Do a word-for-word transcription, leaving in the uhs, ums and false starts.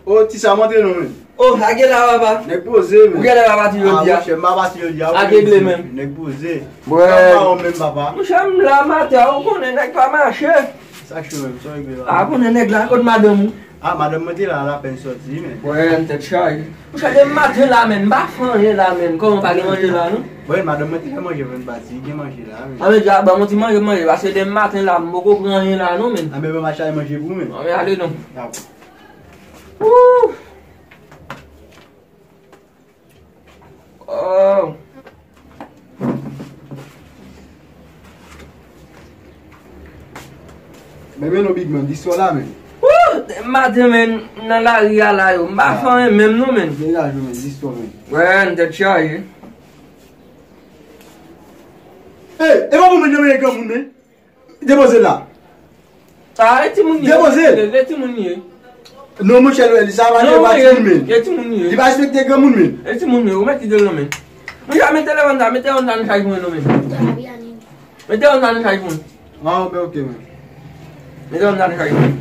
O, ti sa, m antre non, men. O, sa gen la, papa? Nèg poze, men. Ou genlè pa pati jodi a? Ah, monchè, m pa pati jodi a. Sa regle, men. Nèg poze. Bwè. Sa pa ou menm, papa? Monchè, m la maten, ou konnen nèg pa mache. Sa k cho menm, sa regle la? Ah, konnen nèg la, kot madanm ou? Ah, madanm mwen te la, l apèn sòti, men. Bwè, m tèt chaje. Monchè, demen maten la, men, m pa fè anyen la, men. Kòman pa gen manje la, non? Bon, madanm mwen te fè manje pou n pati, gen manje la, men. A, men, dja, ban m yon ti manje, manje, paske demen maten la, m poko pran anyen la, non, men. A, men, ban m al chache manje pou ou, men. A, men, ale non. Dakò. Wouh! Oh! Men, men non, big man, dis yo la, men. Wouh! Demen maten, men, nan lari a la, yo. M pa fè anyen menm, non, men. Degaje w, men, dis yo, men. Wè, m tèt chaje. Ey, e pa pou mwen nan men granmoun, men. Depoze l la. Ah, e timoun li ye. Depoze l. E timoun li ye. Non, monchè, Noël, sa pa de pa timoun, men. E timoun li ye. Li pa respekte granmoun, men. E timoun li ye, ou mèt kite l non, men. Monchè, mete telefòn sa, mete telefòn sa nan chaj mwen non, men. Mete telefòn sa nan chaj mwen. Ah, ben, ok, men. Mete telefòn sa nan chaj mwen.